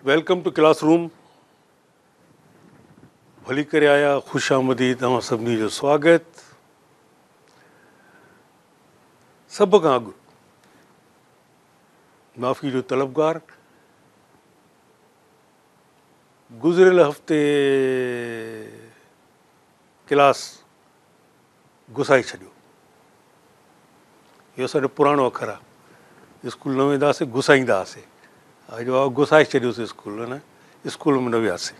Welcome two class room ڀلي ڪري آيا خوش آمديد اوهان سڀني جو سواگت. سڀ کان اڳ معافي جو طلبگار گذريل هفتي ڪلاس گسائي ڇڏيو. اهو اسان جو پراڻو اکر آ. اسڪول نه ويندا هئاسين گسائيندا هئاسين. اڄ بابا گسائي ڇڏيوسين اسڪول نه اسڪول ۾ نه وياسين.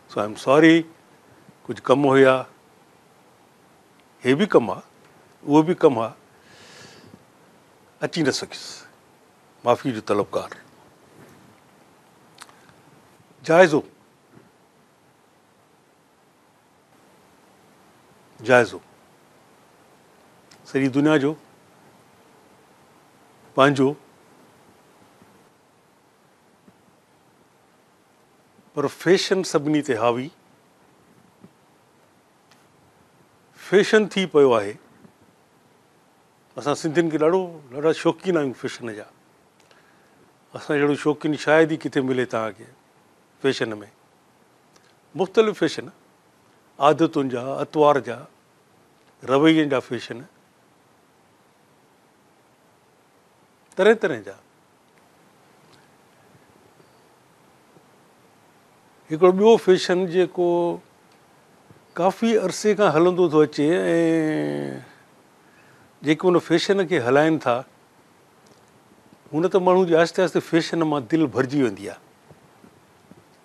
سو I am sorry ڪجهه ڪم هيا. هي به ڪم آ اهو به ڪم آ. اچي نه سگهيس. معافي جو طلبگار. جائزو. جائزو سڄي دنيا جو پنهنجو پر فيشن سڀني تي حاوي فيشن ٿي پيو آهي اسان سنڌين کي ڏاڍو ڏاڍا شوقين آهيون فيشن جا اسان جهڙو شوقين شايد ئي ڪٿي ملي توهان کي فيشن ۾ مختلف فيشن، عادتن جا، اطوار جا، روين جا فيشن، طرح طرح جا. هڪڙو ٻيو فيشن جيڪو ڪافي عرصي کان هلندو ٿو اچي ۽ جيڪي ان فيشن کي هلائن ٿا هونء ته ماڻهو جي آهستي آهستي فيشن مان دل ڀرجي ويندي آهي.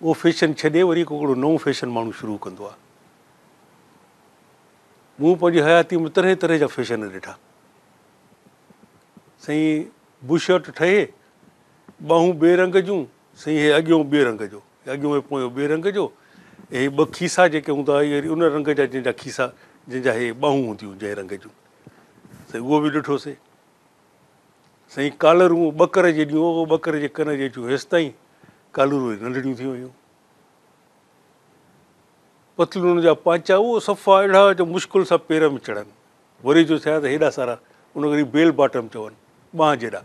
اهو فيشن ڇڏي وري ڪو هڪڙو نئون فيشن ماڻهو شروع ڪندو آهي. مون پنهنجي حياتيء ۾ طرح طرح جا فيشن ڏٺا. سائين بشرٽ ٺهي، ٻانهون ٻئي رنگ جون، سائين هي اڳيون ٻئي رنگ جو، اڳيون ۽ پويون ٻئي رنگ جو، ۽ هي ٻه کيسا جيڪي هوندا هئا اهي وري ان رنگ جا جنهن جا کيسا جنهن جا هي ٻانهون هونديون جنهن رنگ جون. سائين اهو به ڏٺوسين. سائين ڪالرون ٻڪر جيڏيون او ٻڪر جي ڪن جيڏيون هيستائين ڪالرون وري ننڍڙيون ٿي ويون. پتلون جا پانچا اهو صفا اهڙا جو مشڪل سان پير ۾ چڙهن. وري جو ٿيا ته هيڏا سارا ان کي وري بيل باٽم چون ٻانهن جيڏا.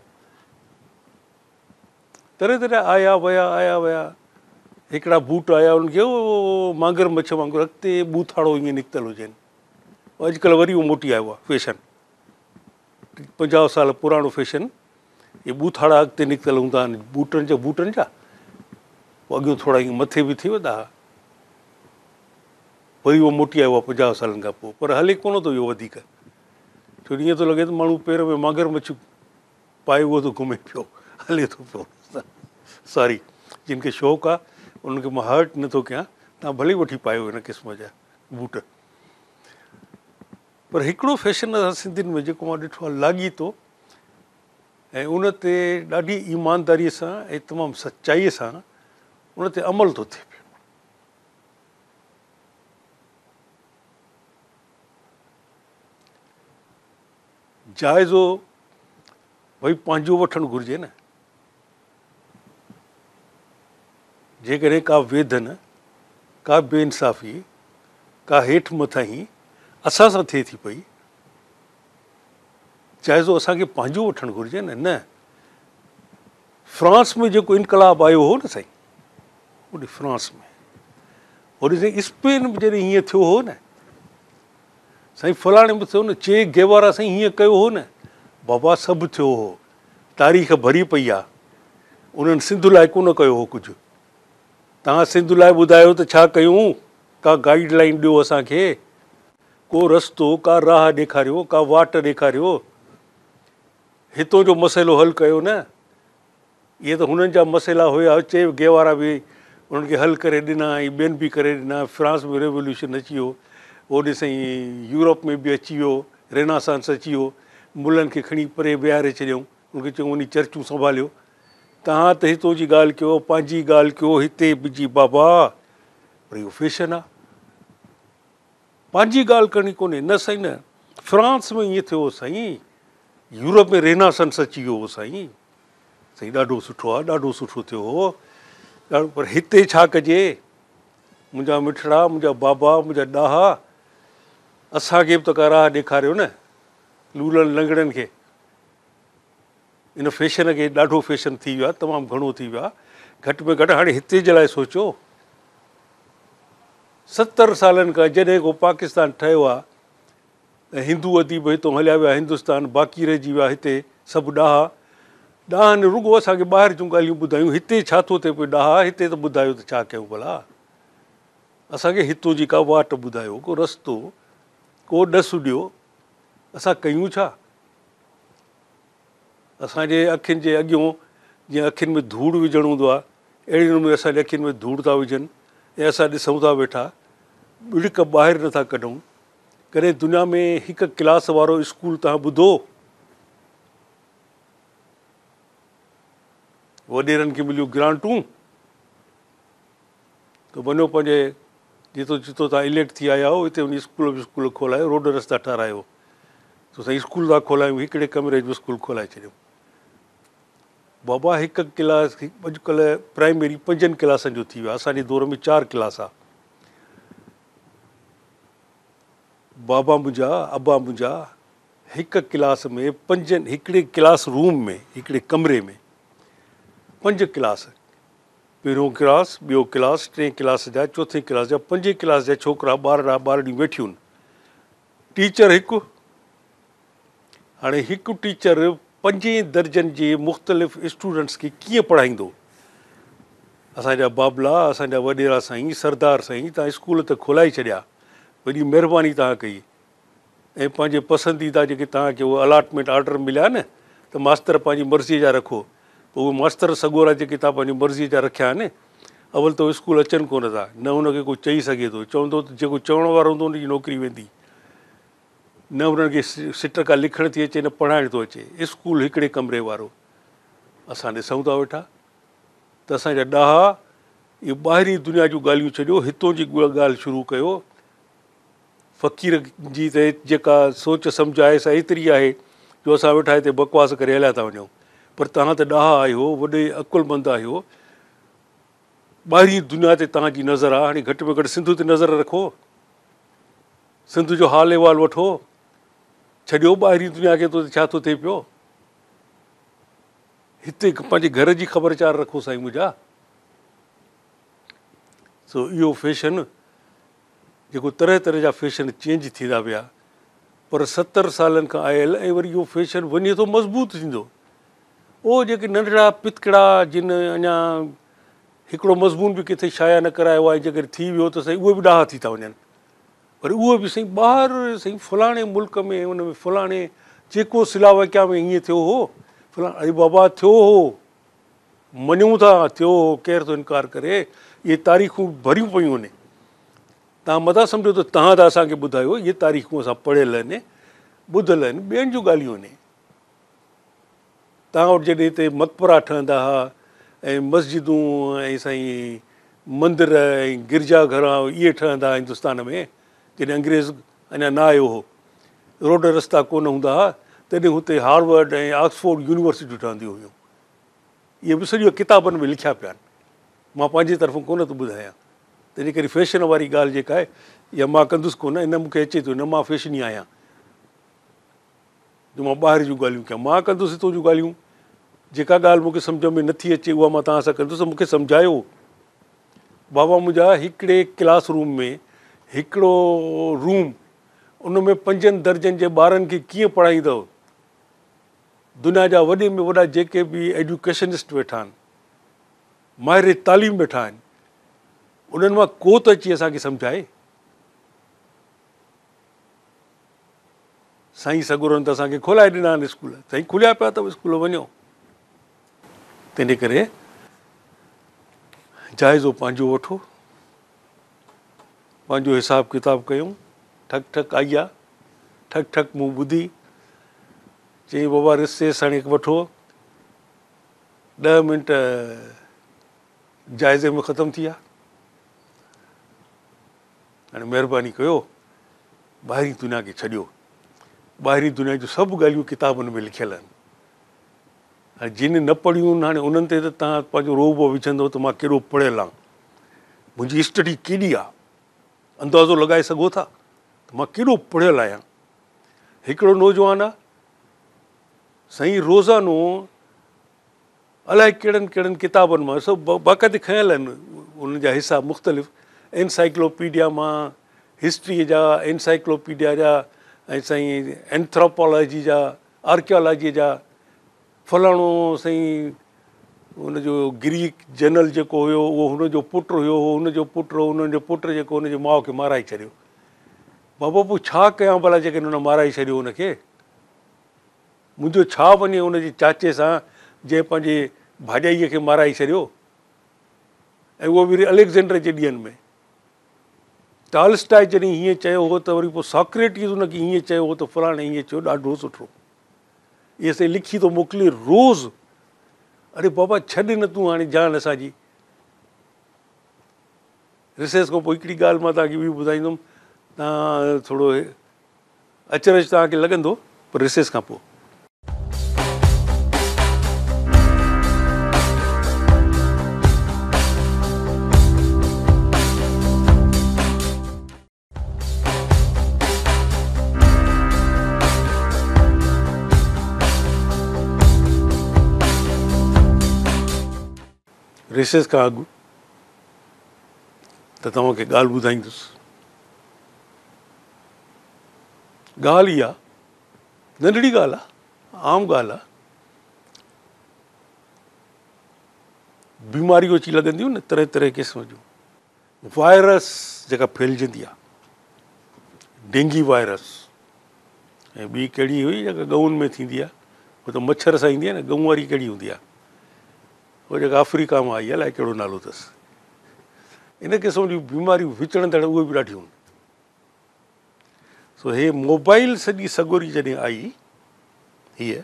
طرح طرح آيا ويا آيا ويا. هڪڙا بوٽ آيا انهن کي او مانگر مڇ وانگر اڳتي ٻوٿاڙو ائين نڪتل هجين. اڄڪلهه وري اهو موٽي آيو آهي فيشن. 50 سال پراڻو فيشن اهي ٻوٿاڙا اڳتي نڪتل هوندا آهن بوٽن جا بوٽن جا پوء اڳيون ٿورا ائين مٿي به ٿي ويندا هئا وري اهو موٽي آيو آهي 50 سالن کان پوء پر هلي ڪونه ٿو اهو وڌيڪ ڇو ائين ٿو لڳي ته ماڻهو پير ۾ مانگر مڇ پائي اهو ٿو گهمي پيو هلي ٿو پيو ساري جن کي شوق آهي انهن کي مان هرٽ نٿو ڪيان توهان ڀلي وٺي پايو هن قسم جا بوٽ پر هڪڙو فيشن اسان سنڌين ۾ جيڪو مان ڏٺو آهي لاڳيتو ۽ ان تي ڏاڍي ايمانداريء سان ۽ تمام سچائيء سان ان تي عمل ٿو ٿئي پيو. جائزو ڀئي پنهنجو وٺڻ گهرجي نه. جيڪڏهن ڪا ويڌن، ڪا بي انصافي، ڪا هيٺ مٿاهين اسان سان ٿئي ٿي پئي، جائزو اسان کي پنهنجو وٺڻ گهرجي نه. نه فرانس ۾ جيڪو انقلاب آيو هو نه سائين، هوڏي فرانس ۾، هوڏي سائين اسپين ۾ جڏهن هيئن ٿيو هو نه سائين، فلاڻي به ٿيو نه، چي گيوارا سائين هيئن ڪيو هو نه، بابا سڀ ٿيو هو. تاريخ ڀري پئي آ. انهن سنڌ لاء ڪونه ڪيو هو ڪجهه. توهان سنڌ لاء ٻڌايو ته ڇا ڪيون؟ ڪا گائيڊ لائين ڏيو اسان کي. ڪو رستو، ڪا راهه ڏيکاريو، ڪا واٽ ڏيکاريو. هتون جو مسئلو حل ڪيو نه. اهي ته هنن جا مسئلا هيا، چي گيوارا به انهن کي حل ڪري ڏنا ۽ ٻين به ڪري ڏنا. فرانس ۾ ريوليوشن اچي ويو، هوڏي سائين يورپ ۾ به اچي ويو، ريناسانس اچي ويو. ملن کي کڻي پري ويهاري ڇڏيائون، انهن کي چيائون وڃي چرچون سنڀاليو. توهان ته هتون جي ڳالهه ڪيو، پنهنجي ڳالهه ڪيو، هتي به جي بابا، پر اهو فيشن آ. پنهنجي ڳالهه ڪرڻي ڪونهي. نه سائين نه، فرانس ۾ ائين ٿيو هو سائين، يورپ ۾ ريناسنس اچي ويو هو سائين. سائين ڏاڍو سٺو آ، ڏاڍو سٺو ٿيو هو، ڏاڍو، پر هتي ڇا ڪجي؟ منهنجا مٺڙا، منهنجا بابا، منهنجا ڏاها، اسان کي به ته ڪا راهه ڏيکاريو نه، لولن لنگڙن کي. ان فيشن کي ڏاڍو فيشن ٿي ويو آ، تمام گهڻو ٿي ويو آ. گهٽ ۾ گهٽ هاڻي هتي جي لاء سوچو. 70 سالن کان جڏهن کان پاڪستان ٺهيو آ ۽ هندو اديب هتون هليا ويا هندستان، باقي رهجي ويا هتي سڀ ڏاها. ڏاهن رڳو اسان کي ٻاهر جون ڳالهيون ٻڌايون، هتي ڇا ٿو ٿئي پيو ڏاها هتي ته ٻڌايو ته ڇا ڪيون ڀلا. اسان کي هتون جي ڪا واٽ ٻڌايو، ڪو رستو، ڪو ڏس ڏيو، اسان ڪيون ڇا؟ اسان جي اکين جي اڳيون جيئن اکين ۾ ڌوڙ وجهڻ هوندو آهي، اهڙي نموني اسان جي اکين ۾ ڌوڙ ٿا وجهن ۽ اسان ڏسون ٿا ويٺا، ٻڙڪ ٻاهر نٿا ڪڍون. ڪڏهن دنيا ۾ هڪ ڪلاس وارو اسڪول توهان ٻڌو؟ وڏيرن کي مليون گرانٽون ته وڃو پنهنجي جتو جتو توهان اليڪٽ ٿي آيا آهيو اتي وڃي اسڪول وسڪول کولايو، روڊ رستا ٺهرايو. ته سائين اسڪول ٿا کولايون، هڪڙي ڪمري جو اسڪول کولائي ڇڏيو. بابا هڪ ڪلاس اڄڪلهه پرائمري پنجن ڪلاسن جو ٿي ويو آهي، اسان جي دور ۾ چار ڪلاس ها. بابا منهنجا، ابا منهنجا، هڪ ڪلاس ۾ پنجن، هڪڙي ڪلاس روم ۾ هڪڙي ڪمري ۾ پنج ڪلاس، پهريون ڪلاس، ٻيو ڪلاس، ٽئين ڪلاس جا، چوٿين ڪلاس جا، پنجين ڪلاس جا ڇوڪرا، ٻارڙا، ٻارڙيون ويٺيون. ٽيچر هڪ، هاڻي هڪ ٽيچر پنجين درجن جي مختلف اسٽوڊنٽس کي ڪيئن پڙهائيندو؟ اسان جا بابلا، اسان جا وڏيرا سائين، سردار سائين، توهان اسڪول ته کولائي ڇڏيا، وڏي مهرباني توهان ڪئي ۽ پنهنجي پسنديده جيڪي توهان کي اهي الاٽمينٽ آرڊر مليا نه ته ماستر پنهنجي مرضيء جا رکو، پوء اهي ماستر سڳورا جيڪي توهان پنهنجي مرضيء جا رکيا آهن، اول ته اهي اسڪول اچن ڪونه ٿا، نه هن کي ڪو چئي سگهي ٿو، چوندو ته جيڪو چوڻ وارو هوندو ان جي نوڪري ويندي. نه انهن کي سٽ ڪا لکڻ ٿي اچي نه پڙهائڻ ٿو اچي. اسڪول هڪڙي ڪمري وارو. اسان ڏسون ٿا ويٺا ته اسان جا ڏاها اهي ٻاهرين دنيا جون ڳالهيون ڇڏيو هتون جي ڳالهه شروع ڪيو. فقير جي ته جيڪا سوچ سمجهه آهي سا ايتري آهي جو اسان ويٺا هتي بڪواس ڪري هليا ٿا وڃون. پر توهان ته ڏاها آهيو، وڏي عقلمند آهيو. ٻاهرين دنيا تي توهان جي نظر آهي، هاڻي گهٽ ۾ گهٽ سنڌ تي نظر رکو. سنڌ جو حال احوال وٺو، ڇڏيو ٻاهرين دنيا کي ته ڇا ٿو ٿئي پيو. هتي پنهنجي گهر جي خبر چار رکو سائين منهنجا. سو اهو فيشن جيڪو طرح طرح جا فيشن چينج ٿيندا ويا پر 70 سالن کان آيل ۽ وري اهو فيشن وڃي ٿو مضبوط ٿيندو. اهو جيڪي ننڍڙا پتڪڙا جن اڃا هڪڙو مضمون به ڪٿي شايع نه ڪرايو آهي جيڪڏهن ٿي ويو ته سائين اهي به ڏاها ٿي ٿا وڃن. پر اهو به سائين ٻاهر سائين فلاڻي ملڪ ۾ ان ۾ فلاڻي چيڪو سلاوڪيا ۾ ائين ٿيو هو فلاڻي اڙي بابا ٿيو هو مڃون ٿا ٿيو هو ڪير ٿو انڪار ڪري اهي تاريخون ڀريون پيون آهن توهان متان سمجهو ته توهان ٿا اسان کي ٻڌايو اهي تاريخون اسان پڙهيل آهن ٻڌل آهن ٻين جون ڳالهيون آهن توهان وٽ جڏهن هتي مقبرا ٺهندا ها ۽ مسجدون ۽ سائين مندر ۽ گرجا گهر اهي ٺهندا ها هندستان ۾ جڏهن انگريز اڃا نه آيو هو روڊ رستا ڪونه هوندا ها تڏهن هتي هارورڊ ۽ آڪسفورڊ يونيورسٽيون ٺهنديون هيون اهي به سڄو ڪتابن ۾ لکيا پيا آهن مان پنهنجي طرفون ڪونه ٿو ٻڌايان تنهنجي ڪري فيشن واري ڳالهه جيڪا آهي اها مان ڪندس ڪونه نه مون کي اچي ٿو نه مان فيشني آهيان جو مان ٻاهر جون ڳالهيون ڪيان. مان ڪندس هتون جون ڳالهيون. جيڪا ڳالهه مون کي سمجهه ۾ نٿي اچي اها مان توهان سان ڪندس ته مون کي سمجهايو. بابا منهنجا هڪڙي ڪلاس روم ۾ هڪڙو روم ان ۾ پنجن درجن جي ٻارن کي ڪيئن پڙهائيندؤ؟ دنيا جا وڏي ۾ وڏا جيڪي به ايڊيوڪيشنسٽ ويٺا آهن، ماهر تعليم ويٺا آهن، انهن مان ڪو ته اچي اسان کي سمجهائي. سائين سڳورن ته اسان کي کولائي ڏنا آهن اسڪول. سائين کليا پيا اٿو اسڪول وڃو. تنهنجي ڪري جائزو پنهنجو وٺو، پنهنجو حساب ڪتاب ڪيون. ٺڪ ٺڪ آئي آ، ٺڪ ٺڪ مون ٻڌي. چيائين بابا رسيس هاڻي وٺو، 10 منٽ جائزي ۾ ختم ٿي ويا. هاڻي مهرباني ڪيو ٻاهرين دنيا کي ڇڏيو. ٻاهرين دنيا جون سڀ ڳالهيون ڪتابن ۾ لکيل آهن. هاڻي جن نه پڙهيون آهن هاڻي انهن تي ته توهان پنهنجو رعب وجهندو ته مان ڪيڏو پڙهيل آهيان، منهنجي اسٽڊي ڪيڏي آهي، اندازو لڳائي سگهو ٿا ته مان ڪيڏو پڙهيل آهيان. هڪڙو نوجوان آهي سائين روزانو الائي ڪهڙن ڪهڙن ڪتابن مان سڀ باقاعدي کنيل آهن انهن جا حصا مختلف انسائيڪلوپيڊيا مان هسٽريء جا انسائيڪلوپيڊيا جا ۽ سائين اينٿراپالاجي جا آرڪيالاجيء جا فلاڻو سائين ان جو گريڪ جنرل جيڪو هيو اهو هن جو پٽ هيو اهو هن جو پٽ هو هن جو پٽ جيڪو هن جي ماء کي مارائي ڇڏيو. بابا پوء ڇا ڪيان ڀلا جيڪڏهن هن مارائي ڇڏيو هن کي؟ منهنجو ڇا وڃي ان جي چاچي سان جنهن پنهنجي ڀاڄائيء کي مارائي ڇڏيو ۽ اهو به وري اليگزينڊر جي ڏينهن ۾. ٽالسٽاء جڏهن هيئن چيو هو ته وري پوء ساڪريٽيز ان کي هيئن چيو هو ته فلاڻي هيئن چيو ڏاڍو سٺو. اهي سائين لکي ٿو موڪلي روز. اڙي بابا ڇڏ نه تون هاڻي جان اسان جي. رسيس کان پوء هڪڙي ڳالهه مان توهان کي ٻي ٻڌائيندم توهان ٿورو اچرج توهان کي لڳندو پر رسيس کان پوء. رسيس کان اڳ ته توهان کي ڳالهه ٻڌائيندس. ڳالهه اها ننڍڙي ڳالهه آ، عام ڳالهه آ. بيماريون اچي لڳنديون نه طرح طرح قسم جون. وائرس جيڪا ڦهلجندي آ، ڊينگي وائرس ۽ ٻي ڪهڙي هئي جيڪا ڳئون ۾ ٿيندي آ، هو ته مڇر سان ايندي آ نه، ڳئون واري ڪهڙي هوندي آ؟ هو جيڪا آفريڪا مان آئي آ، الائي ڪهڙو نالو اٿس. ان قسم جون بيماريون وچڙندڙ اهي به ڏاڍيون آهن. سو هي موبائل سڄي سڳوري جڏهن آئي، هيء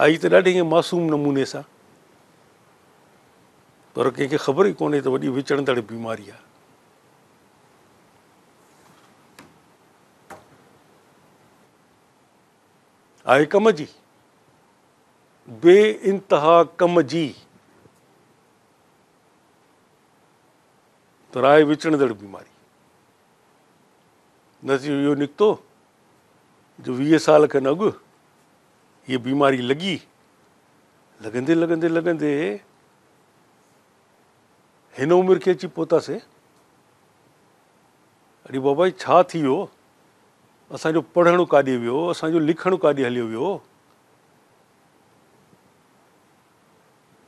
آئي ته ڏاڍي ائين معصوم نموني سان، پر ڪنهن کي خبر ئي ڪونهي ته وڏي وچڙندڙ بيماري آهي. آهي ڪم جي، بي انتها ڪم جي، پر آهي وچڙندڙ بيماري. نتيجو اهو نڪتو جو 20 سال کن اڳ هيء بيماري لڳي، لڳندي لڳندي لڳندي هن عمر کي اچي پهتاسي. اڙي بابا هي ڇا ٿي ويو؟ اسان جو پڙهڻ ڪاڏي ويو؟ اسان جو لکڻ ڪاڏي هليو ويو؟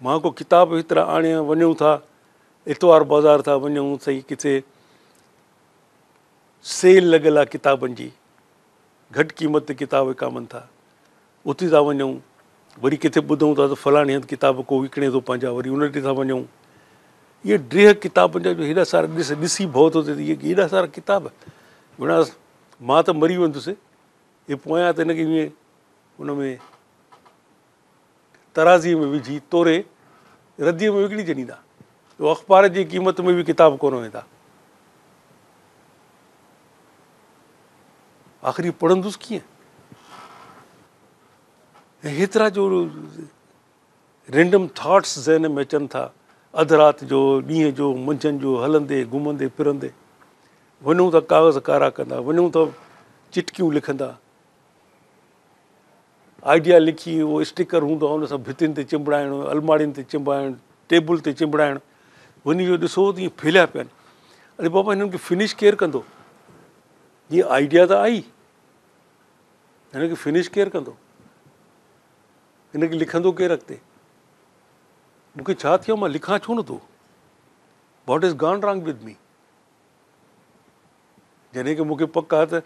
مان ڪو ڪتاب هيترا آڻيان، وڃون ٿا اتوار بازار ٿا وڃون سهي ڪٿي سيل لڳل آ ڪتابن جي، گهٽ قيمت تي ڪتاب وڪامن ٿا، اتي ٿا وڃون، وري ڪٿي ٻڌون ٿا ته فلاڻي هنڌ ڪتاب ڪو وڪڻي ٿو پنهنجا، وري ان ڏي ٿا وڃون. اهي ڊيهه ڪتابن جا جو هيڏا سارا ڏس ڏسي ڀؤ ٿو ٿئي ته اهي هيڏا سارا ڪتاب ڀيڻا مان ته مري ويندس، هي پويان ته هن کي ائين ان ۾ ترازيء ۾ وجهي توري رديء ۾ وڪڻي ڇڏيندا. اهو اخبار جي قيمت ۾ به ڪتاب ڪونه ويندا. آخر اهو پڙهندس ڪيئن؟ ۽ هيترا جو رينڊم ٿاٽس ذهن ۾ اچن ٿا، اڌ رات جو، ڏينهن جو، منجهند جو، هلندي، گهمندي، ڦرندي، وڃون ٿا ڪاغذ ڪارا ڪندا، وڃون ٿا چٽڪيون لکندا. آئيڊيا لکي اهو اسٽيڪر هوندو آهي ان سان ڀتين تي چنبڙائڻ، الماڙين تي چنبڙائڻ، ٽيبل تي چنبڙائڻ، وڃي جو ڏسو ته ائين ڦهليا پيا آهن. اڙي بابا هنن کي فنش ڪير ڪندو؟ هيء آئيڊيا ته آئي، هن کي فنش ڪير ڪندو؟ هن کي لکندو ڪير اڳتي؟ مون کي ڇا ٿيو مان لکان ڇو نٿو؟ What is gone wrong with me? جڏهن ڪه مون کي پڪ آهي ته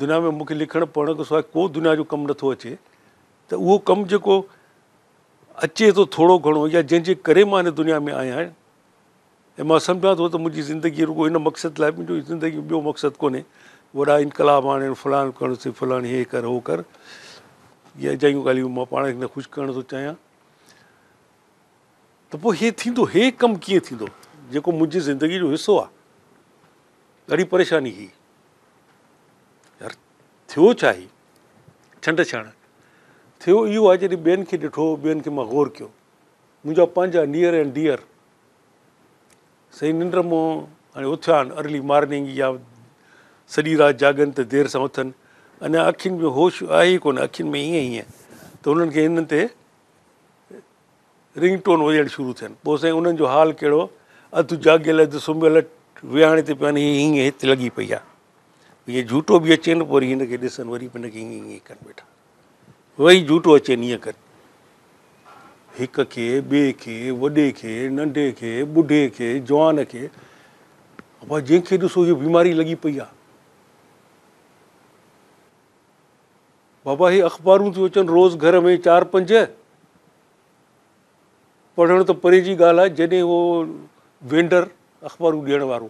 دنيا ۾ مون کي لکڻ پڙهڻ کان سواء ڪو دنيا جو ڪم نٿو اچي ته اهو ڪم جيڪو اچي ٿو ٿورو گهڻو يا جنهن جي ڪري مان هن دنيا ۾ آيان ۽ مان سمجهان ٿو ته منهنجي زندگي رڳو ان مقصد لاء منهنجو زندگي ٻيو مقصد ڪونهي وڏا انقلاب آڻڻ فلاڻ ڪرڻ سي فلاڻ هي ڪر هو ڪر اهي اجايون ڳالهيون مان پاڻ کي خوش ڪرڻ ٿو چاهيان ته پوء هي ٿيندو، هي ڪم ڪيئن ٿيندو، جيڪو منهنجي زندگي جو حصو آ. ڏاڍي پريشاني هئي. يار ٿيو ڇا هي؟ ڇنڊ ڇاڻ ٿيو اهو آ جڏهن ٻين کي ڏٺو، ٻين کي مان غور ڪيو. منهنجا پنهنجا نيئر اينڊ ڊيئر سائين ننڊ مون هاڻي اٿيا آهن ارلي مارننگ يا سڄي رات جاڳن ته دير سان اٿن، اڃا اکين ۾ هوش آهي ئي ڪونه، اکين ۾ هيئن هيئن ته انهن کي هنن تي رنگ ٽون وڄڻ شروع ٿين. پوء سائين انهن جو حال ڪهڙو، اڌ جاڳيل اڌ سمهيل ويهاڻي تي پيا آهن، هي هيئن هت لڳي پئي آهي. هيئن جهوٽو به اچين پوء وري هن کي ڏسن وري به هن کي هيئن هيئن ڪن ويٺا. وري جهوٽو اچين هيئن ڪن. هڪ کي، ٻئي کي، وڏي کي، ننڍي کي، ٻڍي کي، جوان کي، ابا جنهن کي ڏسو هيء بيماري لڳي پئي آهي. بابا هي اخبارون ٿيون اچن روز گهر ۾ چار پنج، پڙهڻ ته پري جي ڳالهه آهي، جڏهن اهو وينڊر، اخبارون ڏيڻ وارو،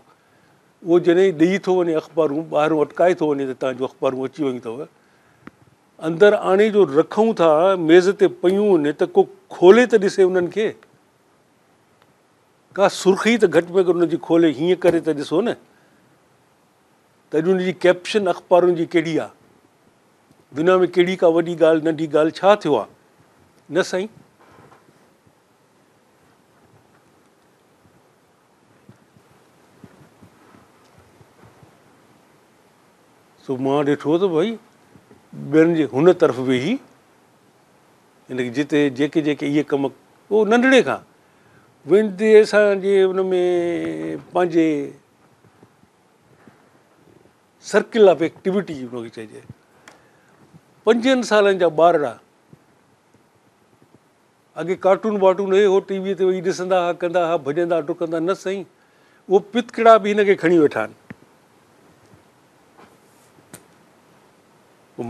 اهو جڏهن ڏئي ٿو وڃي اخبارون، ٻاهرون اٽڪائي ٿو وڃي ته توهان جون اخبارون اچي ويون اٿو، اندر آڻي جو رکون ٿا ميز تي پيون آهن ته ڪو کولي ته ڏسي انهن کي، ڪا سرخي ته گهٽ ۾ گهٽ ان جي کولي هيئن ڪري ته ڏسو نه ته اڄ ان جي ڪيپشن اخبارن جي ڪهڙي آ، دنيا ۾ ڪهڙي ڪا وڏي ڳالهه ننڍي ڳالهه ڇا ٿيو آ؟ نه سائين. سو مان ڏٺو ته ڀئي ٻين جي هن طرف ويهي هن کي جتي جيڪي جيڪي اهي ڪم هو ننڍڙي کان ويندي اسان جي ان ۾ پنهنجي سرڪل آف ايڪٽيوٽي ان کي چئجي پنجن سالن جا ٻارڙا اڳي ڪارٽون وارٽون هي هو ٽي وي تي ويهي ڏسندا ها ڪندا ها ڀڄندا ڊڪندا نه سائين اهو پتڪڙا به هن کي کڻي ويٺا آهن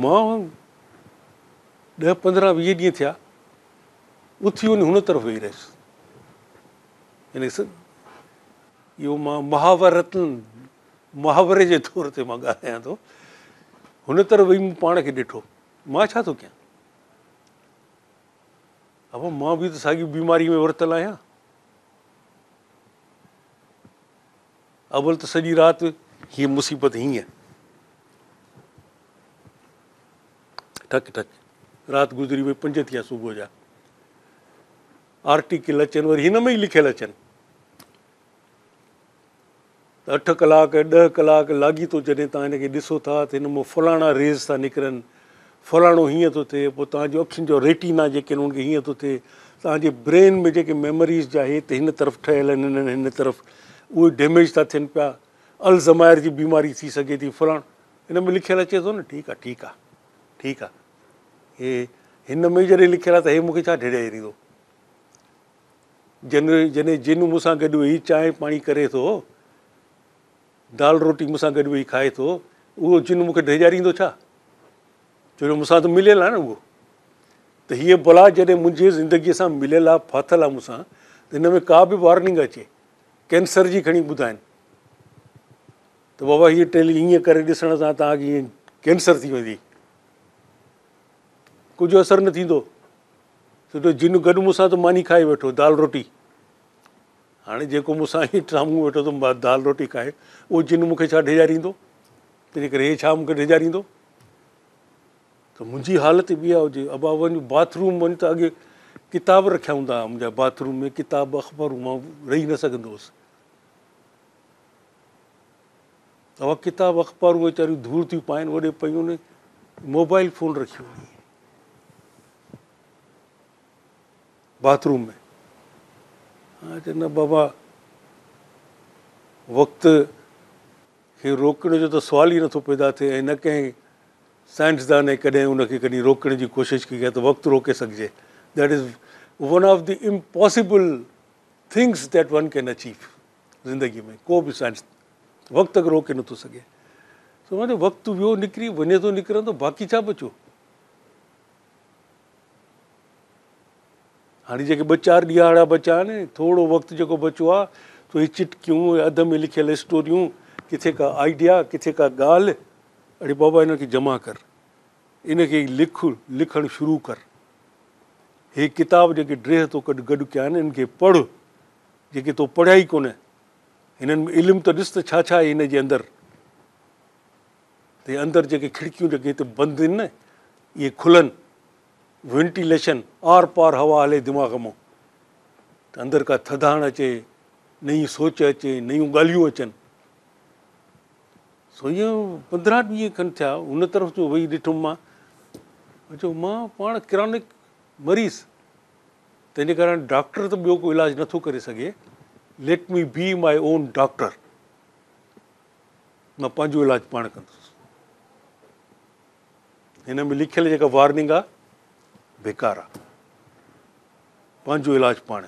مان ڏهه 15 20 ڏينهن ٿيا اٿي وڃي هن طرف ويهي رهيس يعني اهو مان محاورتن محاوري جي طور تي مان ڳالهايان ٿو هن طرف ويهي مون پاڻ کي ڏٺو مان ڇا ٿو ڪيان ابا مان به ته ساڳي بيماري ۾ ورتل آهيان. اول ته سڄي رات هيء مصيبت هيئن ٺڪ ٺڪ رات گذري وئي 5 ٿيا صبح جا آرٽيڪل اچن وري هن ۾ ئي لکيل اچن ته 8 ڪلاڪ 10 ڪلاڪ لاڳيتو جڏهن توهان هن کي ڏسو ٿا ته هن مان فلاڻا ريز ٿا نڪرن، فلاڻو هيئن ٿو ٿئي، پوء توهان جون اکين جو ريٽينا جيڪي آهن انهن کي هيئن ٿو ٿئي، توهان جي برين ۾ جيڪي ميموريز جا هي ته هن طرف ٺهيل آهن هن هن طرف اهي ڊيميج ٿا ٿين پيا، الزمائر جي بيماري ٿي سگهي ٿي فلاڻو هن ۾ لکيل اچي ٿو نه ٺيڪ آ ٺيڪ آ ٺيڪ آ هي هن ۾ جڏهن لکيل آ ته هي مون کي ڇا ڊيڄاريندو. جڏهن جن مون سان گڏ ويهي چانهه پاڻي ڪري ٿو، دال روٽي مون سان گڏ ويهي کائي ٿو، اهو جن مون کي ڊيڄاريندو ڇا؟ ڇو جو مون سان ته مليل آهي نه اهو. ته هيء بلا جڏهن منهنجي زندگيء سان مليل آهي، ڦاٿل آهي مون سان، ته هن ۾ ڪا به وارننگ اچي، ڪينسر جي کڻي ٻڌائين ته بابا هيء ٽيلي ائين ڪري ڏسڻ سان توهان کي ائين ڪينسر ٿي ويندي، ڪجهه اثر نه ٿيندو. ڇو جو جن گڏ مون سان ته ماني کائي ويٺو دال روٽي. هاڻي جيڪو مون سان هي سامهون ويٺو ٿو دال روٽي کائي اهو جن مون کي ڇا ڊيڄاريندو؟ تنهنجي ڪري هي ڇا مون کي ڊيڄاريندو؟ ته منهنجي حالت به اها هجي. ابا وڃ باٿ روم وڃ ته اڳي ڪتاب رکيا هوندا هئا منهنجا باٿ روم ۾ ڪتاب اخبارون مان رهي نه سگهندو هوس. اها ڪتاب اخبارون ويچاريون ڌوڙ ٿيون پائن اوڏي پيون موبائل فون رکيو وڃي. باٿ روم ۾ ها چي نه بابا وقت کي روڪڻ جو ته سوال ئي نٿو پيدا ٿئي ۽ نه ڪنهن سائنسدان ڪڏهن ان کي ڪڏهن روڪڻ جي ڪوشش ڪئي آهي ته وقت روڪي سگهجي that is one of the impossible things that one can achieve زندگي ۾ ڪو به سائنس وقت کي روڪي نٿو سگهي سو مطلب وقت ويو نڪري وڃي ٿو نڪرندو باقي ڇا بچيو هاڻي جيڪي ٻه چار ڏيهاڙا بچا آهن، ٿورو وقت جيڪو بچو آهي، سو هي چٽڪيون، هي اڌ ۾ لکيل اسٽوريون، ڪٿي ڪا آئيڊيا، ڪٿي ڪا ڳالهه، اڙي بابا انهن کي جمع ڪر، ان کي لک، لکڻ شروع ڪر. هي ڪتاب جيڪي ڊيهه تو ڪڏ گڏ ڪيا آهن، انهن کي پڙهه، جيڪي تو پڙهيا ئي ڪونه. هنن ۾ علم ته ڏس ته ڇا ڇا آهي هن جي اندر. ته اندر جيڪي کڙڪيون جيڪي هتي بند آهن نه اهي کلن، وينٽيليشن، آر پار هوا هلي دماغ مان ته اندر ڪا ٿڌاڻ اچي، نئين سوچ اچي، نيون ڳالهيون اچن. سو ائين 15 ڏينهن کن ٿيا ان طرف جو ويهي ڏٺم مان، چيو مان پاڻ ڪرانڪ مريض، تنهنجي ڪري هاڻي ڊاڪٽر ته ٻيو ڪو علاج نٿو ڪري سگهي، let me be my own doctor, مان پنهنجو علاج پاڻ ڪندس. هن ۾ لکيل جيڪا وارننگ آ بيڪار آ، پنهنجو علاج پاڻ.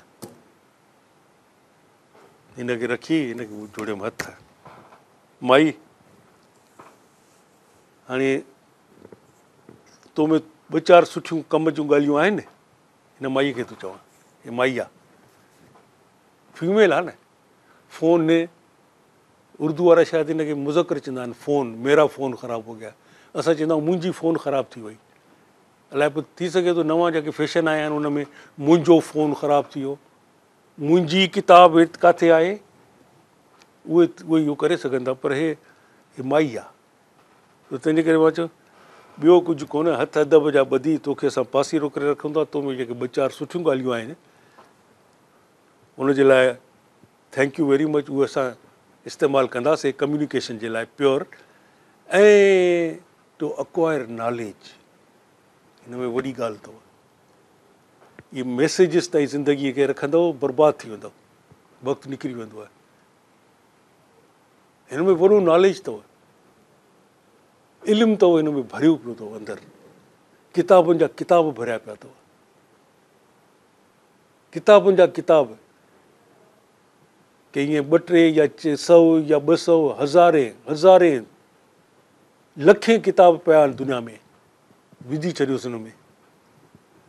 هن کي رکي هن کي جوڙيم هٿ. مائي هاڻي تو ۾ ٻه چار سٺيون ڪم جون ڳالهيون آهن. هن مائيء کي ٿو چوان، هي مائي آ، فيميل آ نه. فون اردو وارا شايد هن کي مذڪر چوندا آهن، فون، ميرا فون خراب هو گيا. اسان چوندا آهيون منهنجي فون خراب ٿي وئي. الائي پوء ٿي سگهي ٿو نوان جيڪي فيشن آيا آهن ان ۾ منهنجو فون خراب ٿي ويو، منهنجي ڪتاب هت ڪاٿي آهي، اهي اهي اهو ڪري سگهن ٿا، پر هي هي مائي آ. ته تنهنجي ڪري مان چيو ٻيو ڪجهه ڪونه، هٿ ادب جا ٻڌي توکي اسان پاسيرو ڪري رکون ٿا، تو ۾ جيڪي ٻه چار سٺيون ڳالهيون آهن ان جي لاء thank you very much, اهي اسان استعمال ڪنداسين ڪميونيڪيشن جي لاء پيور ۽ ٽو اڪوائر ناليج. هن ۾ وڏي ڳالهه اٿو، اهي ميسيجز تائين زندگيء کي رکندؤ برباد ٿي ويندؤ، وقت نڪري ويندو آهي. هن ۾ وڏو ناليج اٿو، علم اٿو، هن ۾ ڀريو پيو اٿو، اندر ڪتابن جا ڪتاب ڀريا پيا اٿو، ڪتابن جا ڪتاب، ڪي ائين ٻه ٽي يا سؤ يا 200، هزارين هزارين لکين ڪتاب پيا آهن دنيا ۾، وجهي ڇڏيوس هن ۾.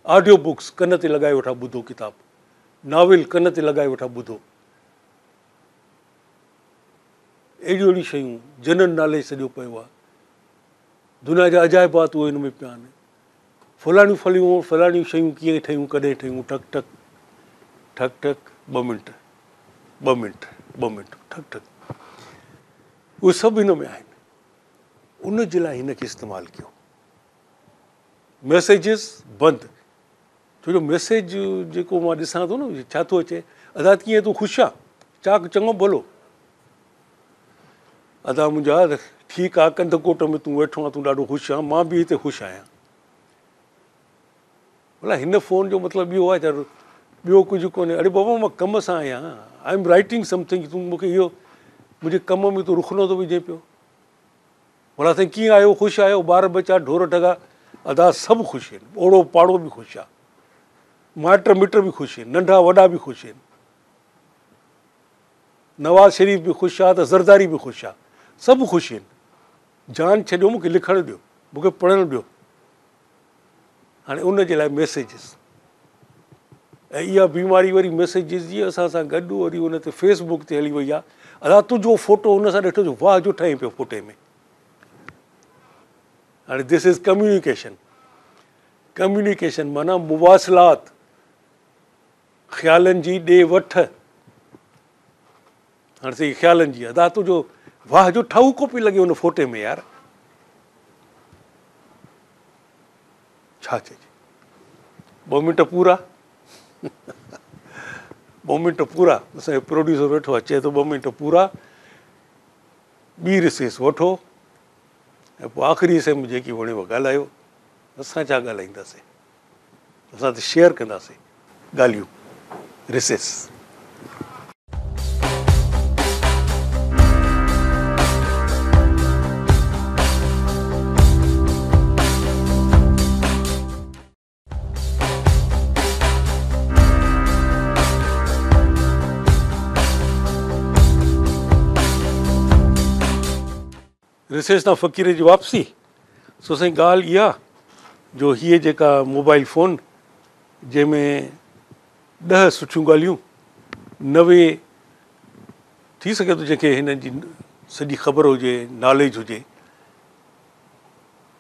آڊيو بڪس ڪن تي لڳائي ويٺا ٻڌو ڪتاب، ناول ڪن تي لڳائي ويٺا ٻڌو، اهڙيون اهڙيون شيون، جنرل ناليج سڄو پيو آهي، دنيا جا عجائبات اهي هن ۾ پيا آهن، فلاڻيون فليون فلاڻيون شيون ڪيئن ٺهيون ڪڏهن ٺهيون، ٺڪ ٺڪ ٺڪ ٺڪ ٻه منٽ ٻه منٽ ٻه منٽ ٺڪ ٺڪ، اهي سڀ هن ۾ آهن. ان جي لاء هن کي استعمال ڪيو. ميسيجز بند، ڇو جو ميسيج جيڪو مان ڏسان ٿو نه ڇا ٿو اچي، ادا ڪيئن تون خوش آن، چاڪ چڱو ڀلو، ادا منهنجا ٺيڪ آ، ڪنڌڪوٽ ۾ تون ويٺو آن، تون ڏاڍو خوش آن، مان به هتي خوش آهيان. ڀلا هن فون جو مطلب اهو آهي ڇا، ٻيو ڪجهه ڪونهي. اڙي بابا مان ڪم سان آهيان، I am writing something, تون مون کي اهو منهنجي ڪم ۾ تون رخنو ٿو وجهين پيو. ڀلا سائين ڪيئن آهيو، خوش آهيو، ٻار ٻچا ڍور ڍڳا؟ ادا سڀ خوش آهن، اوڙو پاڙو به خوش آهي، مائٽ مٽ به خوش آهن، ننڍا وڏا به خوش آهن، نواز شريف به خوش آهي ته زرداري به خوش آهي، سڀ خوش آهن. جان ڇڏيو مون کي لکڻ ڏيو، مون کي پڙهڻ ڏيو. هاڻي ان جي لاء ميسيجز ۽ اها بيماري وري ميسيجز جي اسان سان گڏ وري ان تي فيس بڪ تي هلي وئي آهي. ادا تنهنجو فوٽو هن سان ڏٺو جو واهه جو ٺهين پيو فوٽي ۾. هاڻي دس از ڪميونيڪيشن. ڪميونيڪيشن معنيٰ مواصلات، خيالن جي ڏي وٺ. هاڻي سائين خيالن جي ادا تنهنجو واهه جو ٺاهوڪو پئي لڳي ان فوٽي ۾ يار. ڇا چئجي، ٻه منٽ پورا، ٻه منٽ پورا. اسان جو پروڊيوسر ويٺو آهي، چئي ٿو ٻه منٽ پورا، ٻي رسيس وٺو ۽ پوء آخري حصي ۾ جيڪي وڻيو ڳالهايو. اسان ڇا ڳالهائينداسين، اسان ته شيئر ڪنداسين ڳالهيون. رسيس. رسيس تان فقير جي واپسي. سو سائين ڳالهه اها جو هيء جيڪا موبائل فون جنهن ۾ 10 سٺيون ڳالهيون 90 ٿي سگهي ٿو جنهن کي هن جي سڄي خبر هجي، ناليج هجي،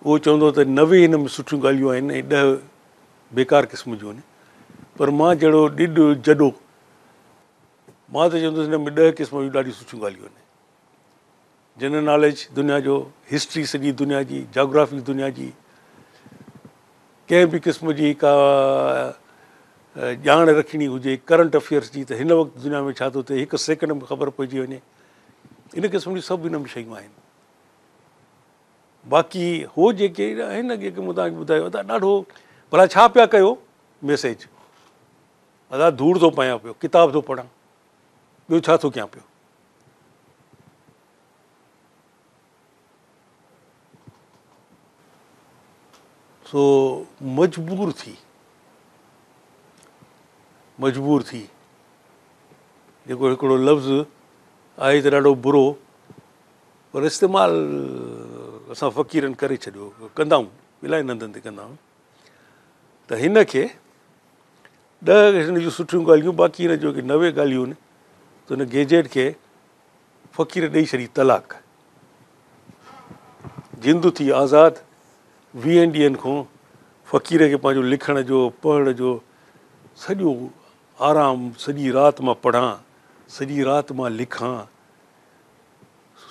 اهو چوندو ته 90 هن ۾ سٺيون ڳالهيون آهن ۽ 10 بيڪار قسم جون آهن، پر مان جهڙو ڏڏ جڏو مان ته چوندس هن ۾ 10 قسم جون ڏاڍيون سٺيون ڳالهيون آهن. جنرل ناليج دنيا جو، هسٽري سڄي دنيا جي، جاگرافي دنيا جي، ڪنهن به قسم جي ڪا ڄاڻ رکڻي هجي ڪرنٽ افيئرس جي ته هن وقت دنيا ۾ ڇا ٿو ٿئي هڪ سيڪنڊ ۾ خبر پئجي وڃي، ان قسم جون سڀ هن ۾ شيون آهن. باقي هو جيڪي آهن نه جيڪي مون توهان کي ٻڌايو ته ڏاڍو ڀلا ڇا پيا ڪيو ميسيج. ادا ڌوڙ ٿو پايان پيو، ڪتاب ٿو پڙهان، ٻيو ڇا ٿو ڪيان پيو؟ سو مجبور ٿي، مجبور ٿي، جيڪو هڪڙو لفظ آهي ته ڏاڍو برو پر استعمال اسان فقيرن ڪري ڇڏيو، ڪندا آهيون، الاهي هنڌن تي ڪندا آهيون ته هن کي 10 هن جون سٺيون ڳالهيون باقي هن جون 90 ڳالهيون آهن ته هن گيجيٽ کي فقير ڏئي ڇڏي طلاق. جند ٿي آزاد، 20 ڏينهن کان فقير کي پنهنجو لکڻ جو پڙهڻ جو سڄو آرام، سڄي رات مان پڙهان، سڄي رات مان لکان،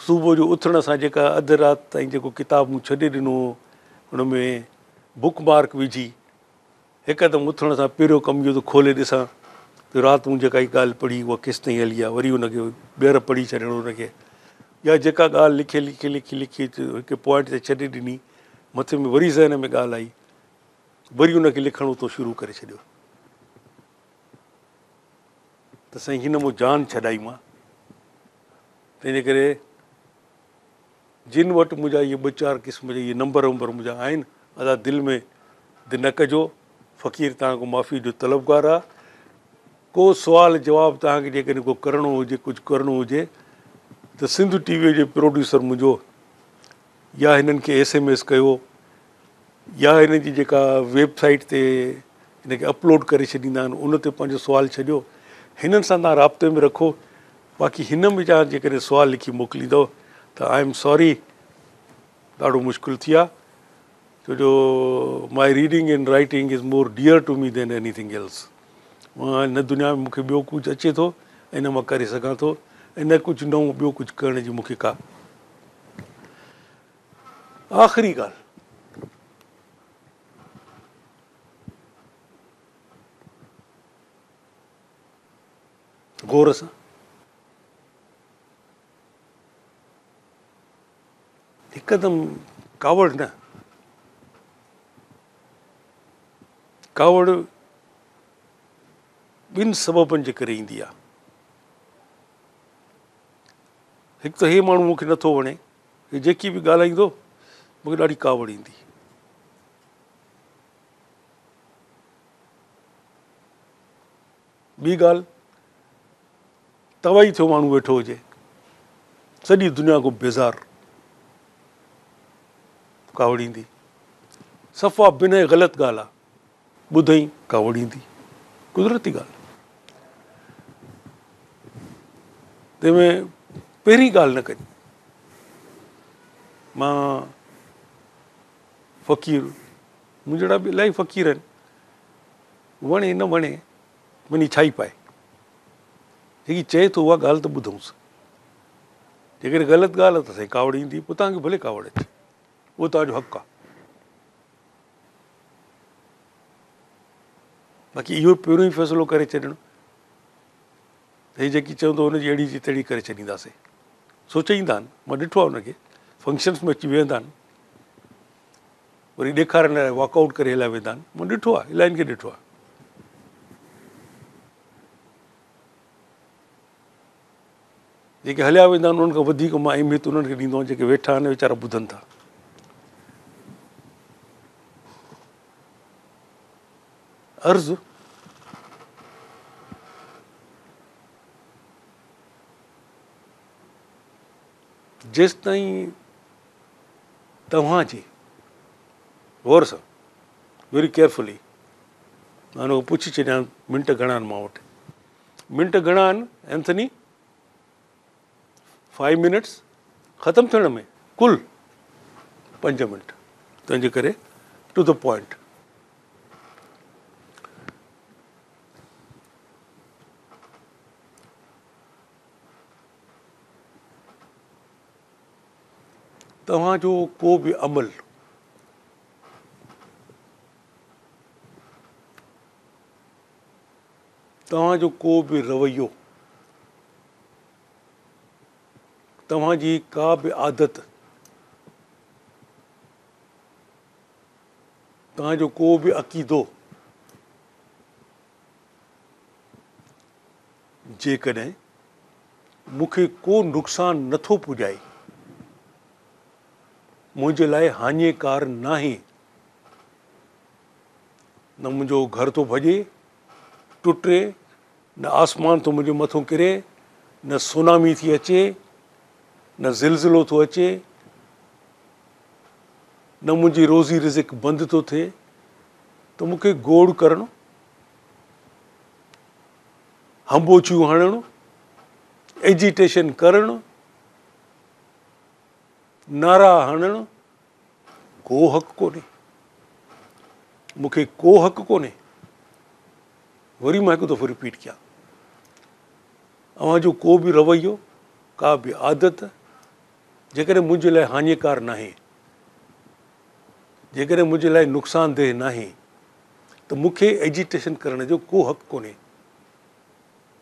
صبح جو اٿڻ سان جيڪا اڌ رات تائين جيڪو ڪتاب مون ڇڏي ڏنو هو ان ۾ بڪ مارڪ وجهي هڪدم اٿڻ سان پهريون ڪم اهو ته کولي ڏسان ته رات مون جيڪا هي ڳالهه پڙهي اها ڪيستائين هلي آهي، وري ان کي ٻيهر پڙهي ڇڏڻ ان کي، يا جيڪا ڳالهه لکي لکي لکي لکي هڪ پوائنٽ تي ڇڏي ڏني، مٿي ۾ وري ذهن ۾ ڳالهه آئي، وري ان کي لکڻ اتان شروع ڪري ڇڏيو ته سائين هن مون جان ڇڏائي مان، تنهنجي ڪري جن وٽ منهنجا اهي ٻه چار قسم جا اهي نمبر ومبر منهنجا آهن، ادا دل ۾ د نه ڪجو، فقير توهان کان معافي جو طلبگار آ. ڪو سوال جواب توهان کي جيڪڏهن ڪو ڪرڻو هجي، ڪجهه ڪرڻو هجي ته سنڌ ٽي ويء جي پروڊيوسر منهنجو يا هنن کي ايس ايم ايس ڪيو يا هنن جي جيڪا ويب سائيٽ تي هن کي اپلوڊ ڪري ڇڏيندا آهن ان تي پنهنجو سوال ڇڏيو، هنن سان توهان رابطي ۾ رکو. باقي هن ۾ جا جيڪڏهن سوال لکي موڪليندؤ ته I am sorry ڏاڍو مشڪل ٿي آ، ڇو جو my reading and writing is more dear to me than anything else. مان هن دنيا ۾ مون کي ٻيو ڪجهه اچي ٿو ۽ نه مان ڪري سگهان ٿو ۽ نه ڪجهه نئون ٻيو ڪجهه ڪرڻ جي مون کي ڪا آخري ڳالهه. غور سان هڪدم ڪاوڙ نه، ڪاوڙ ٻن سببن جي ڪري ايندي آهي. هڪ ته هي ماڻهو مون کي نٿو وڻي، هي جيڪي به ڳالهائيندو مون کي ڏاڍي ڪاوڙ ايندي. ٻي ڳالهه توائي ٿيو ماڻهو ويٺو هجي، سڄي دنيا کان بيزار، ڪاوڙ ايندي. صفا بنهه غلط ڳالهه آ، ٻڌئي ڪاوڙ ايندي، قدرتي ڳالهه. تنهن ۾ پهرين ڳالهه نه ڪجي. مان فقير، مون جهڙا به الاهي فقير آهن، وڻي نه وڻي وڃي ڇائي پائي، جيڪي چئي ٿو اها ڳالهه ته ٻڌونس، جيڪڏهن غلط ڳالهه آهي ته سائين ڪاوڙ ايندي، پوء توهان کي ڀلي ڪاوڙ اچي، اهو توهان جو حق آهي. باقي اهو پهريون ئي فيصلو ڪري ڇڏڻ ته هي جيڪي چوندو ان جي اهڙي جي تهڙي ڪري ڇڏينداسين، سوچيندا آهن، مان ڏٺو آهي ان کي فنڪشنس ۾ اچي ويهندا آهن، وري ڏيکارڻ لاء واڪ آئوٽ ڪري هليا ويندا آهن، مون ڏٺو آهي، الاهين کي ڏٺو آهي. جيڪي هليا ويندا آهن انهن کان وڌيڪ مان اهميت انهن کي ڏيندو آهيان جيڪي ويٺا آهن ويچارا ٻڌن ٿا. عرض جيستائين توهان جي غور سان ويري ڪيئرفلي مان هن کان پڇي ڇڏيان منٽ گهڻا آهن مان وٽ، منٽ گهڻا آهن اينٿني؟ فائيو منٽس ختم ٿيڻ ۾ ڪل 5 منٽ، تنهنجي ڪري ٽو the point. توهان جو ڪو به عمل توهان جو ڪو به رويو، توهان جي ڪا به عادت، توهان جو ڪو به عقيدو، جيڪڏهن مون کي ڪو نقصان نه ٿو پڄائي، منهنجي لاء هاڃيڪار ناهي، نه منهنجو گهر ٿو ڀڄي، ٽٽي، نه آسمان ٿو منهنجي مٿون ڪري، نه سونامي ٿي اچي، نه زلزلو ٿو اچي، نه منهنجي روزي رزق بند ٿو ٿئي، ته مون کي گوڙ ڪرڻ، هنبوچيون هڻڻ، ايجيٽيشن ڪرڻ، نعرا هڻڻ ڪو حق ڪونهي. مون کي ڪو حق ڪونهي. وري مان هڪ دفعو رپيٽ ڪيان، اوهان جو ڪو به رويو، ڪا به عادت جيڪڏهن منهنجي لاء هاڃيڪار ناهي، جيڪڏهن منهنجي لاء نقصان ده ناهي ته مون کي ايجيٽيشن ڪرڻ جو ڪو حق ڪونهي.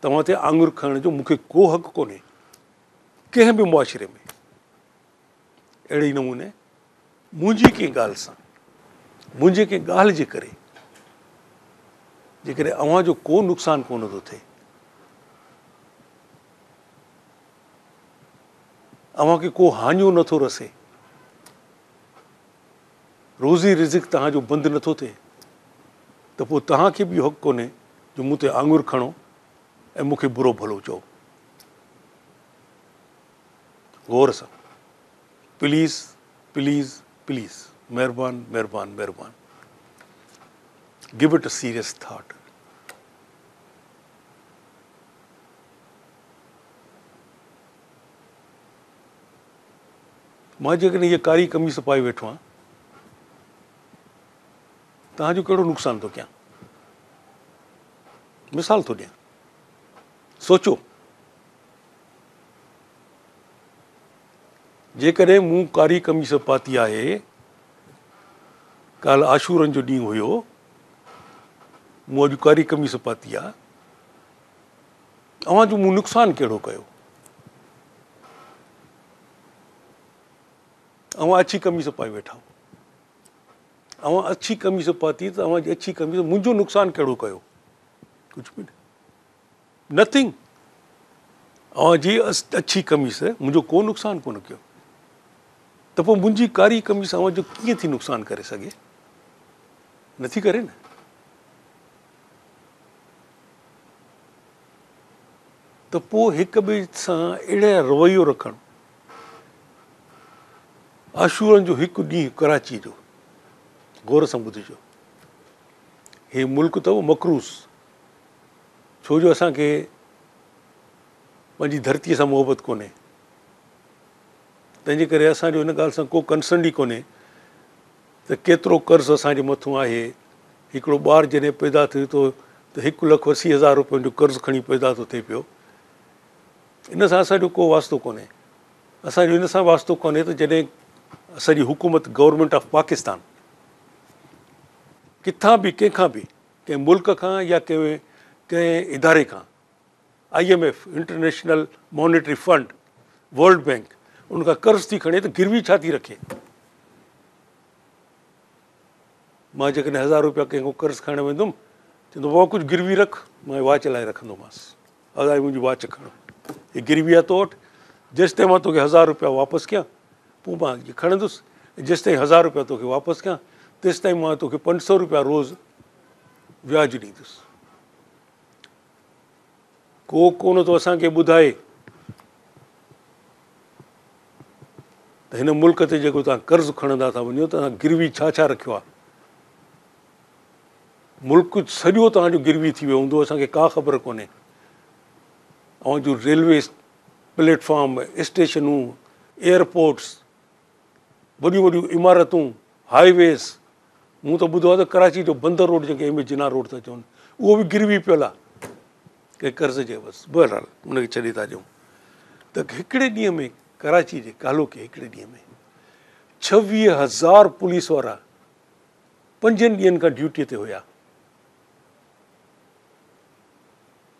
توهان تي آڱر کڻڻ جو مون کي ڪو حق ڪونهي. ڪنهن به معاشري ۾ اهڙي ئي نموني منهنجي ڪنهن ڳالهه سان، منهنجي ڪنهن ڳالهه جي ڪري جيڪڏهن اوهان جو ڪو نقصان ڪونه ٿو ٿئي، اوهان کي ڪو هاڃو نه ٿو رسي، روزي رزق توهان جو بند نه ٿو ٿئي، ته پوء توهان کي به اهو حق ڪونهي جو مون تي آڱر کڻو ۽ مون کي برو ڀلو چئو. غور سان پليز پليز پليز مهربان مهربان مهربان give it a serious thought. مان جيڪڏهن هيء ڪاري قميص پائي ويٺو آهيان توهان جو ڪهڙو نقصان ٿو ڪيان؟ مثال ٿو ڏيان، سوچو جيڪڏهن مون ڪاري قميص پاتي آهي، ڪالهه عاشورن جو ڏينهن هيو، مون اڄ ڪاري قميص پاتي آهي، اوهان جو مون نقصان ڪهڙو ڪيو؟ اوهان اڇي قميص پائي ويٺا آهيو، اوهان اڇي قميص پاتي ته اوهان جي اڇي قميص منهنجو نقصان ڪهڙو ڪيو؟ ڪجهه به نه، نٿنگ. اوهان جي اڇي قميص منهنجو ڪو نقصان ڪونه ڪيو، ته پوء منهنجي ڪاري قميص اوهان جو ڪيئن ٿي نقصان ڪري سگهي؟ نٿي ڪري نه. ته پوء هڪ ٻئي سان اهڙي رويو رکڻ، عاشورن جو هڪ ڏينهن ڪراچي جو، غور سان ٻڌجو، هي ملڪ اٿو مقروض، ڇو جو اسان کي پنهنجي ڌرتيء سان محبت ڪونهي، تنهن جي ڪري اسان جو ان ڳالهه سان ڪو ڪنسرن ئي ڪونهي ته ڪيترو قرض اسان جي مٿون آهي. هڪڙو ٻار جڏهن پيدا ٿئي ٿو ته 1,80,000 روپين جو قرض کڻي پيدا ٿو ٿئي پيو. ان سان اسان جو ڪو واسطو ڪونهي. اسان جو ان سان واسطو ڪونهي ته جڏهن اسان جي حڪومت گورنمينٽ آف پاڪستان ڪٿان به ڪنهن کان به ڪنهن ملڪ کان يا ڪنهن ڪنهن اداري کان I M F, international monetary fund, world bank, ان کان قرض ٿي کڻي ته گروي ڇا ٿي رکي؟ مان جيڪڏهن 1000 روپيا ڪنهن کان قرض کڻڻ ويندم، چوندو بابا ڪجهه گروي رک، مان واچ لاهي رکندومانس، ادا هي منهنجي واچ کڻ، هي گروي آهي تو وٽ، جيستائين مان توکي 1000 روپيا واپس ڪيان پوء مان هي کڻندس، جيستائين 1000 روپيا توکي واپس ڪيان تيستائين مان توکي 500 روپيا روز وياج ڏيندس. ڪو ڪونه ٿو اسان کي ٻڌائي ته هن ملڪ تي جيڪو توهان قرض کڻندا ٿا وڃو توهان گروي ڇا ڇا رکيو آهي. ملڪ سڄو توهان جو گروي ٿي ويو هوندو، اسان کي ڪا خبر ڪونهي. اوهان جون ريلوي پليٽ فارم، اسٽيشنون، ايئرپورٽس، وڏيون وڏيون عمارتون، هاء ويز، مون ته ٻڌو آهي ته ڪراچي جو بندر روڊ جنهن کي ايم اي جناح روڊ ٿا چون اهو به گروي پيل آهي ڪنهن قرض جي عيوض. بهرحال ان کي ڇڏي ٿا ڏيون ته هڪڙي ڏينهن ۾ ڪراچي جي ڪالهوڪي هڪڙي ڏينهن ۾ 26,000 پوليس وارا 5 ڏينهن کان ڊيوٽي تي هيا.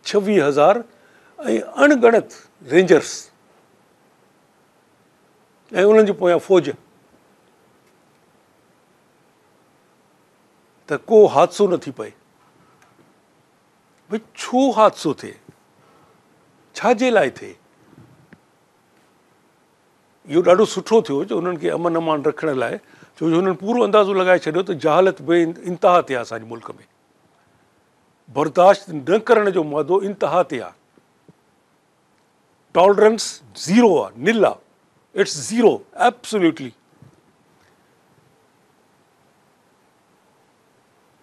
26,000 ۽ اڻ ڳڻت رينجرس ۽ انهن جي پويان فوج. ته ڪو حادثو نه ٿي پئي. ڀئي ڇو حادثو ٿئي؟ ڇا جي لاء ٿئي؟ اهو ڏاڍو سٺو ٿيو جو انهن کي امن امان رکڻ لاء، ڇو جو هنن پورو اندازو لڳائي ڇڏيو ته جهالت بي انتها تي آهي اسان جي ملڪ ۾، برداشت نه ڪرڻ جو مادو انتها تي آهي، ٽالرنس زيرو آهي، نل آهي، it's zero absolutely.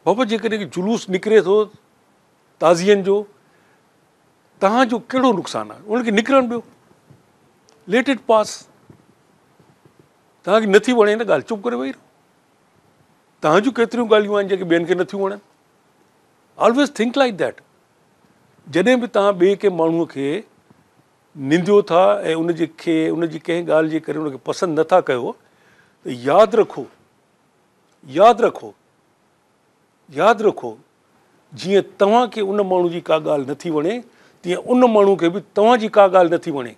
بابا جيڪڏهن جلوس نڪري ٿو تعزين جو، توهان جو ڪهڙو نقصان آهي؟ انهن کي نڪرڻ ڏيو، ليٽ it پاس. توهان کي نٿي وڻي نه ڳالهه، چپ ڪري ويهي رهو. توهان جون ڪيتريون ڳالهيون آهن جيڪي ٻين کي نٿيون وڻن. Always think like that. جڏهن به توهان ٻئي ڪنهن ماڻهوء کي ننديو ٿا ۽ ان جي کي ان جي ڪنهن ڳالهه جي ڪري ان کي پسند نٿا ڪيو ته ياد رکو، ياد رکو، ياد رکو جيئن توهان کي ان ماڻهو جي ڪا ڳالهه نٿي وڻي تيئن ان ماڻهو کي به توهان جي ڪا ڳالهه نٿي وڻي.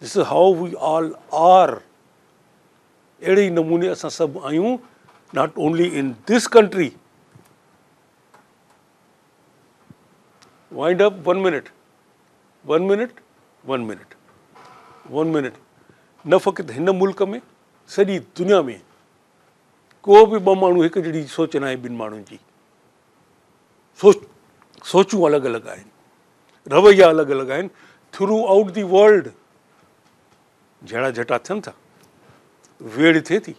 This is how we all are. اهڙي ئي نموني اسان سڀ آهيون، not only in this country. Wind up one minute, one minute, one minute, one minute. نه فقط هن ملڪ ۾ سڄي دنيا ۾ ڪو به ٻه ماڻهو هڪ جهڙي سوچ ناهي ٻن ماڻهن جي سوچ سوچون الڳ الڳ آهن، رويا الڳ الڳ آهن، ٿرو آئوٽ the world جهيڙا جهٽا ٿين ٿا، ويڙهه ٿئي ٿي،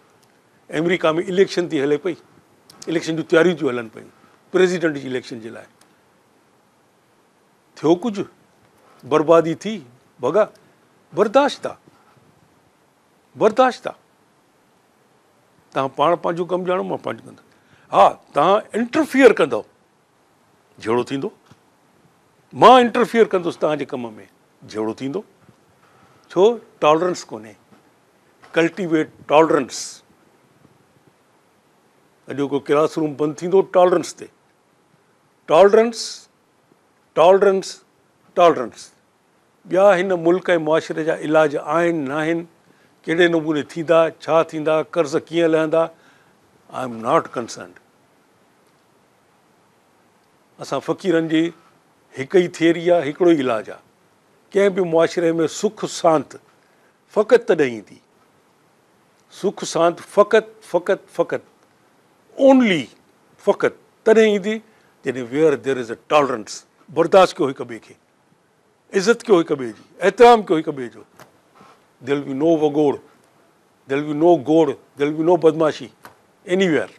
آمريڪا ۾ اليڪشن ٿي هلي پئي، اليڪشن جون تياريون ٿيون هلن پيون پريزيڊنٽ جي اليڪشن جي لاء، ٿيو ڪجهه بربادي ٿي ڀڳا، برداشت آ، برداشت آ. توهان پاڻ پنهنجو ڪم ڄاڻو مان پنهنجو ڪندس. ها توهان انٽرفيئر ڪندؤ جهيڙو ٿيندو، مان انٽرفيئر ڪندس توهان جي ڪم ۾ جهيڙو ٿيندو. ڇو ٽالرنس ڪونهي. Cultivate tolerance. اڄوڪو ڪلاس روم بند ٿيندو ٽالرنس تي. Tolerance, tolerance, tolerance. ٻيا هن ملڪ ۽ معاشري جا علاج آهن ناهن، ڪهڙي نموني ٿيندا، ڇا ٿيندا، قرض ڪيئن لهندا، I am not concerned. اسان فقيرن جي هڪ ئي ٿيوري آ، هڪڙو ئي علاج آ. ڪنهن به معاشري ۾ سک سانت فقط تڏهن ايندي، سک سانت فقط فقط فقط اونلي فقط تڏهن ايندي جڏهن where there is a tolerance, برداشت ڪيو هڪ ٻئي کي. عزت ڪيو هڪ ٻئي جي، احترام ڪيو هڪ ٻئي جو، there will be no وڳوڙ، there will be no گوڙ، there will be no بدمعاشي anywhere.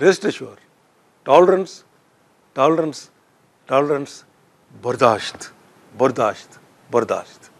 Rest assure, tolerance, tolerance, tolerance, برداشت، برداشت، برداشت.